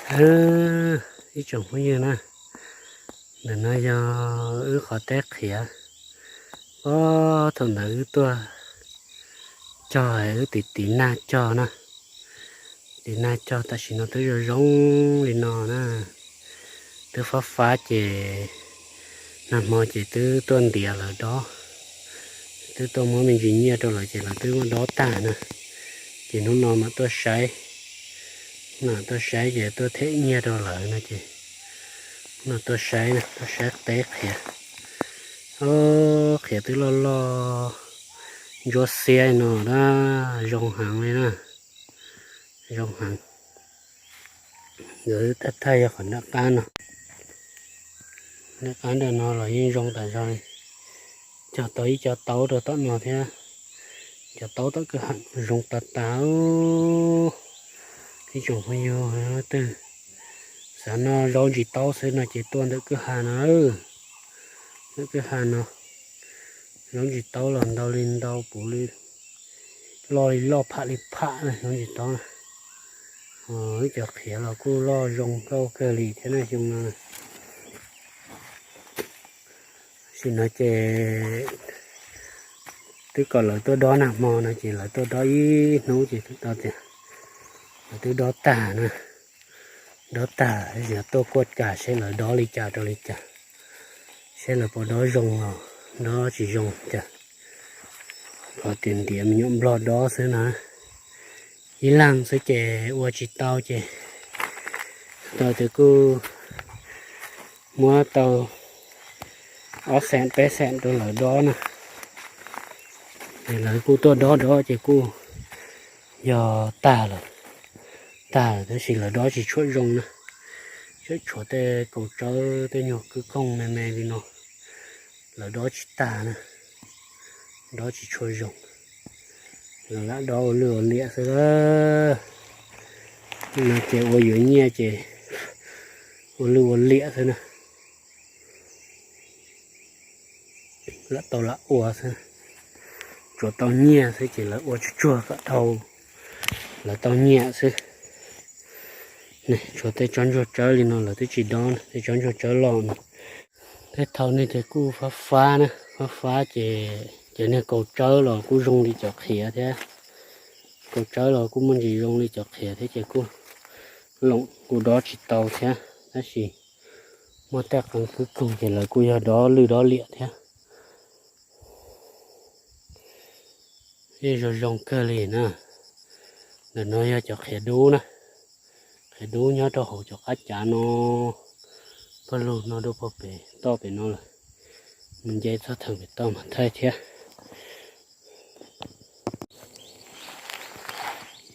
Ib tsoom phooj ywg na, ntawm no yog wb qhov teb qhiav. Ob, thaum ntawd wb tuaj cog, wb tiv tiv nag cog na, tiv nag cog tam sim no twb zoo zoo li no na. Twb fab fab ces nag hmo ces twb tuaj ntiav lawv dob, twb tuaj muab me ntsis nyiaj rau lawv ces lawv twb muab dob tag na. Ces hnub no mam tuaj saib, mam tuaj saib ces tuaj them nyiaj rau lawv no ces no tuaj saib, tuaj saib teb qhiav. Ob, qhiav twb loj loj ntsuab xiab no na, zoo heev li na, zoo heev. Nkawd thaj thaj yog qhov nram qab no, nram qab ntawm no los yeej zoo tas zog li. Cog tau ib co taub rau tom no thiab, cov taub tom kwj ha zoo tas tas. Ib tsoom phooj ywg twg xav noj zaub ntsis taub xwb no ces tuaj ntawm kwj ha no, ntawm kwj ha no. Zaub ntsis taub los ntau li ntau puv li, loj li loj pham li pham na zaub ntsis taub na. Ib co qhiav los kuj loj zoo nkauj kawg li thiab na xyoo no. Tam sim no ces twb kom lawv tuaj dob nag hmo no ces lawv tuaj dob ib hnub ces twb tau tias lawv twb dob tag na. Dob tag, tuaj kuaj cas seb lawv dob li cas rau li cas, seb lawv puas dob zoo los dob tsis zoo cas. Qhov tias ntiav me nyuam nplog dob xwb na, ib leeg xwb ces ua tsis tau ces tau tias kuj muab tau ob xees peb xees rau lawv dob na. Es lawv kuj tuaj dob dob ces kuj yog tag lawm, tag lawm tab sis lawv dob tsis tshua zoo na. Tseem tshuav tej kaus tsawb tej nyuag kwj koog me me li no, lawv dob tsis tag na, dob tsis tshua zoo. Lawv lam dob ua lwj ua liam xwb na. No ces ua yuav nyiaj ces ua lwj ua liam xwb na. Lam tau lam ua xwb, tsuas tau nyiaj xwb ces lawv ua tsuag tsuag kom dhau, lawv tau nyiaj xwb. Tshuav tej tsob ntsuag tsawb li no lawv twb tsis dob, tej tsob ntsuag tsawb loj no. Tej thaum nej ces kuj fab fab na, fab fab ces, ces niag kaus tsawb los kuj zoo li cov qhiav thiab. Kaus tsawb los kuj muaj ntsis zoo li cov qhiav thiab ces kuj loom kuj dob tsis tau thiab, tab sis muaj tej qee kwj koog ces lawv kuj yog dob lwj dob liam thiab. Yeej zoo zoo kawg li na. Ntawm no yog cov qhiav dub na, qhiav dub nyob rau hauv cov qab cav no, pawg lug no rau pem toj pem no lawm, mus nce txog theem pem toj mas thaij thiab.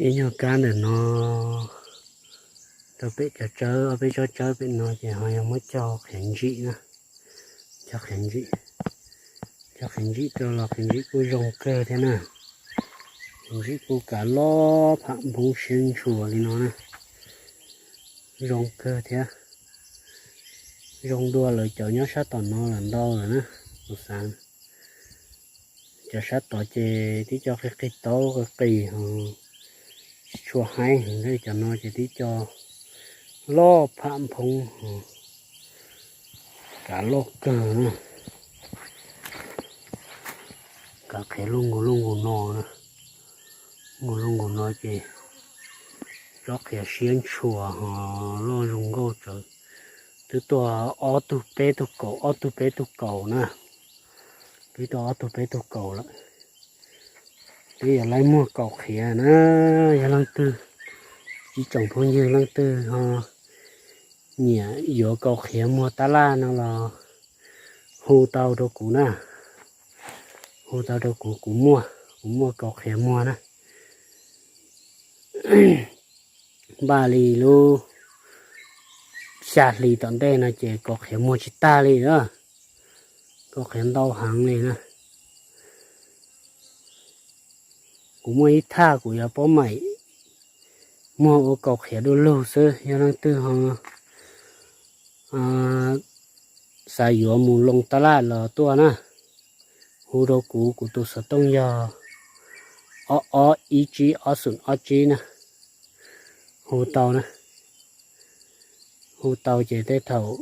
Ib nyuag kab ntawm no rau pem cov tsawb, ob peb tsob tsawb pem no ces ho yog muab cog qhiav ntsim na, cog qhiav ntsim, cog qhiav ntsim rau los qhiav ntsim kuj zoo kawg thiab na. Qhiav ntsim kuj kav loj pham nphoob siab ntshua li no na, zoo kawg thiab. Zoo dua lawv cov nyob sab tom no los ntau lawm na, kuv xav. Cov sab tod ces tib co qig qig taub qig qis, tsis tshua haib heev, cov no ces tib co loj pham nphoob, kav loj kawg na. Kav qhiav luj nkaus luj nkaus no na, nkaus luj nkaus no ces tsob qhiav siab ntshua ho loj zoo nkauj tsawv. Twb tuaj ob tug peb tug kaus, ob tug peb tug kaus na, twb tuaj ob tug peb tug kaus lawm. Twb yog laib muag kaus qhiav na. Yog leej twg, ib tsoom phooj ywg leej twg ho nyiam yuav kaus qhiav muag tab laj no los hu tau rau kuv na, hu tau rau kuv, kuv muaj, kuv muaj kaus qhiav muag na. Npaj li lub xya hli tom ntej no ces kaus qhiav muag tsis tag li na, kaus qhiav ntau heev li na. Kuv muaj ib thaj kuv yuav paub maim muag ua kaus qhiav du lug xwb. Yog leej twg ho xav yuav mus loo tab laj los tuaj na, hu rau kuv, kuv tus xov tooj yog ob ob ib tsib ob xoom ob tsib na, hu tau na. Hu tau ces tej thaum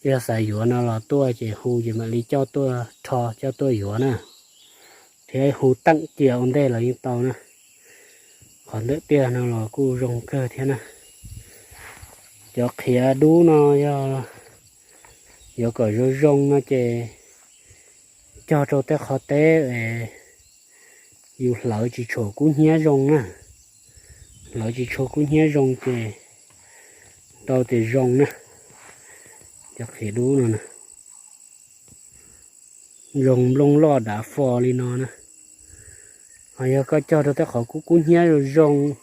yog xav yuav no los tuaj ces hu ces mam li coj tuaj rho coj tuaj yuav na, thiab hu teem cia ua ntej los yeej tau na. Qhov ntawm tiaj no los kuj zoo kawg thiab na. Cov qhiav dub no yog yuav kom zoo zoo no ces cog rau tej qhov teb es yus hlawv tsis tshua kub hnyiab zoo na. Hlawv tsis tshua kub hnyiab zoo ces tau tias zoo na. Cov qhiav dub no na, zoo nplooj loj dav fo li no na. Ho yog koj cog rau tej qhov kub kub hnyiab zoo,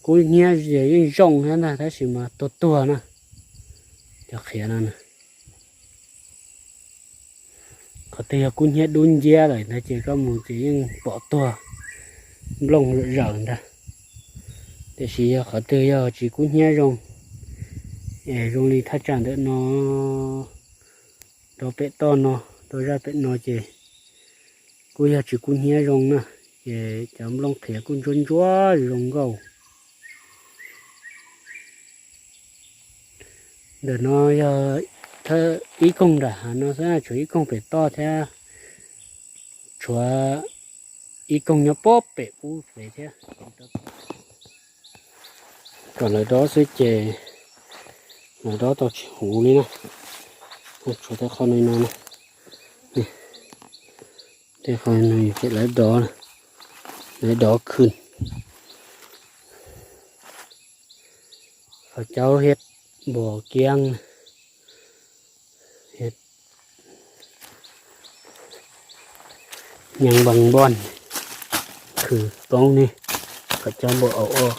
kub hnyiab yeej zoo thiab ntag tab sis mas tuag tuag na. Cov qhiav no na, qhov twg yog kub hnyiab dub nciab lawm ntag ces koj mus ces yeej pom tuag nplooj zawm ntag. Tiam sis yog qhov twg yog tsis kub hnyiab zoo, es zoo li thaj tsam ntawm no rau pem toj no, rau zaj pem no ces kuj yog tsis kub hnyiab zoo na, ces cov nplooj qhiav kuj ntsuab ntsuab zoo nkauj. Ntawm no yog ib koog nram hav no xwb, tshuav ib koog pem toj thiab, tshuav ib koog nyob pob pem ub pem thiab. Kom lawv dob xwb ces lawv dob tau tsis huv li na. Tshuav tej qho no no, tej qho no ces lawv dob, lawv dob khwm. Qhov caub hiab npos kiab, nyees npoo npoj, khwm poob ne, qhov caub npos au o.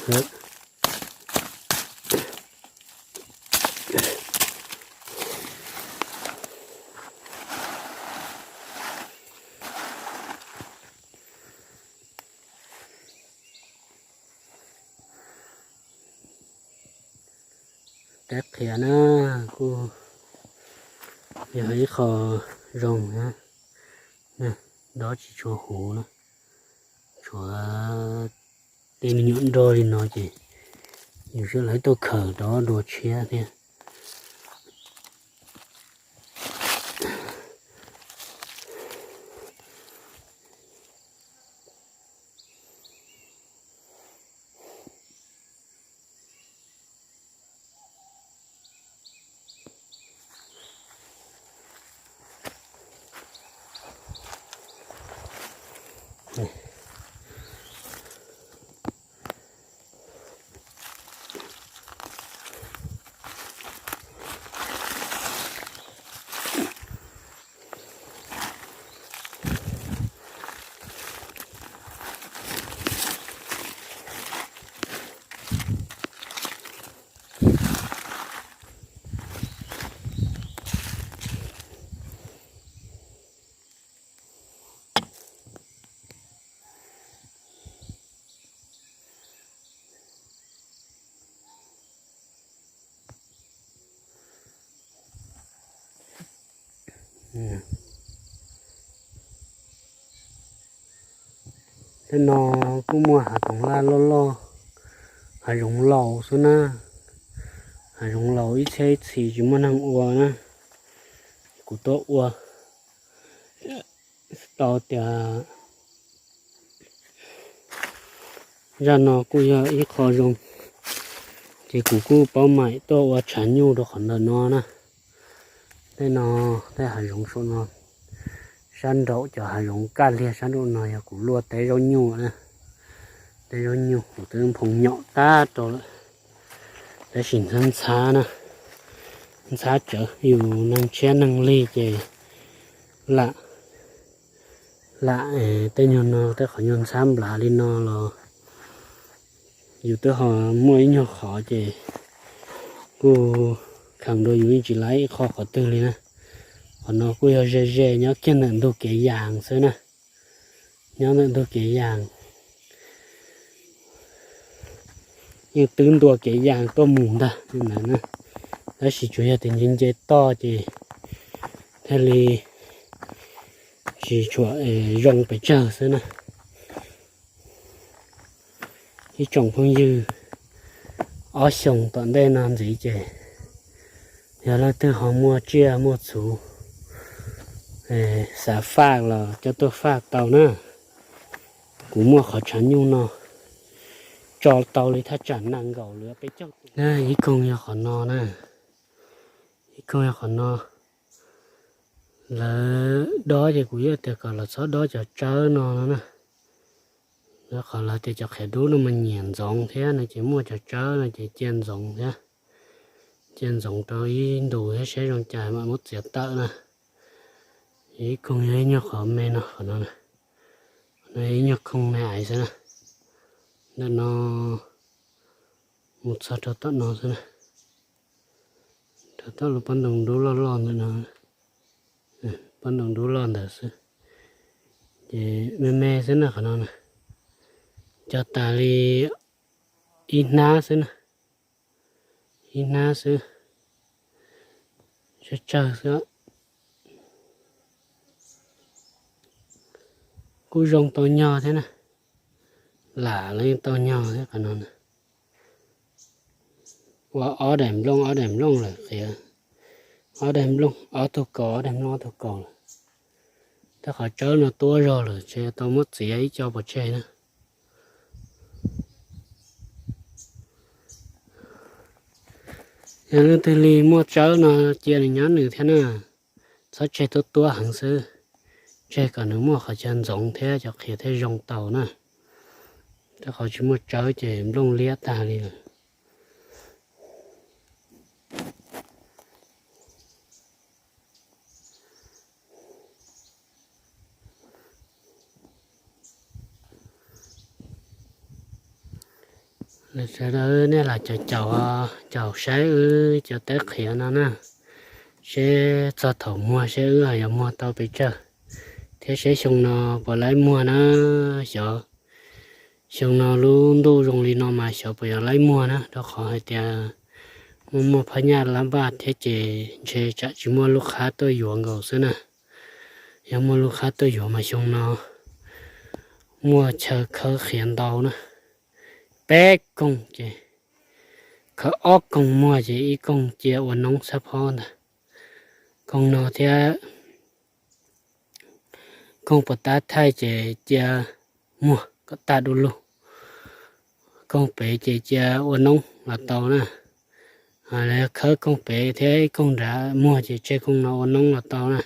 Teb qhiav na, kuj yog ib qho zoo na, dob tsis tshua huv na, tshuav tej me nyuam nroj li no ces yus sawv daws tuaj khaws dob dua tshiab thiab. Tej no kuj muaj hav toov laj loj loj, hav zoov laus xwb na. Hav zoov laus ib txhiab ib txhis tsis muaj neeg ua na. Kuv tuaj ua tau tias zaj no kuj yog ib qho zoo, ces kuv kuj paub maim tuaj ua tshav nyuj rau qhov ntawm no na. Tej no, tej hav zoov saum no, sab nraum cov hav zoov kaj liag sab nraum no yog kuv luaj teb zaub nyuj na. Teb zaub nyuj kuv twb nphoo nyom tag rau lawm, tab sis ntxhab ntxhab na, ntxhab tsawv, yus neeg tshiab neeg lig ces lam, lam tej nyuag no, tej qhov nyuag ntxhab nplav li no los yus twb ho muaj ib nyuag qhov ces kuj kheev dua yus yeej tsis laib ib qho qhov twg li na. Qhov no kuj yog ze ze nyob kiag ntawm ntug kev yas xwb na, nyob ntawm ntug kev yas, yeej twb ntua kev yas tuaj mus ntag na. Tab sis tsuas yog tias nce nce toj ces thiaj li tsis tshua zoo pes tsawg xwb na. Ib tsoom phooj ywg, Ob xyoos tom ntej no ntxiv ces yog leej twg ho muaj tsiaj muaj txhuv xav faj los coj tuaj faj tau na. Kuv muaj qhov tshav nyuj no tso tau li thaj tsam nees nkaum lawm peb caug tus. Ib koog yog qhov no na, ib koog yog qhov no. Lawv dob ces kuv yeej tias kom los txhob dob cov tsawb no no na. Lawv qhov lawv tias cov qhiav dub no mas nyiam ntxoov thiab no ces muaj cov tsawb no ces cia ntxoov thiab, cia ntxoov rau ib ntus thiab seb zoo cas mam muab txiav tawm na. Ib koog yog ib nyuag qhov me no, qhov no, qhov no ib nyuag koog me aiv xwb na. Ntawm no mus txog rau tom no xwb na, rau tom lub pob ntoo dub loj loj ntawm no, pob ntoo dub loj ntawd xwb. Ces me me xwb na qhov no na, cog tas li ib hnab xwb na, ib hnab xwb, tsawg tsawg xwb. Kuj zoo tau nyog thiab na, lam los yeej tau nyog thiab qhov no na. Ua ob daim nplooj ob daim nplooj lawm qhiav, ob daim nplooj ob tug kaus ob daim nplooj ob tug kaus lawm. Tej qhov tsawb no tuab zog lawm ces tau muab txiav ib co pov tseg na. Yog leej twg li muaj tsawb no cia nws nyob nws thiab na, txhob tseg tuab tuab heev xwb, tseg kom nws muaj qhov chaw ntxoov thiab cov qhiav thiaj zoo tau na. Tej qhov tsis muaj tsawb ces nplooj liab tag li lawm. Sawv daws nej lam caum caum, caum saib wb cov teb qhiav no na, seb txog thaum muag seb wb yuav muag tau pes tsawg, thiab seb xyoo no puas laib muag na. Xyov xyoo no lub ntuj zoo li no mas xyov puas yuav laib muag na, rau qhov hais tias muaj muaj phab nyaj lab npaj thiab ces ntshe tsam tsis muaj lub qhab tuaj yuav nkaus xwb na. Yog muaj lub qhab tuaj yuav mas xyoo no muaj chaw khawb qhiav ntau na. Peb koog ces khawb ob koog muag ces ib koog cia ua noob xab phob ntag. Koog no thiab koog puas tab thaij ces cia muag kom tag du lug. Koog pem ces cia ua noob los tau na. Lawv khawb koog pem thiab ib koog nrad muag ces tseg koog no ua noob los tau na.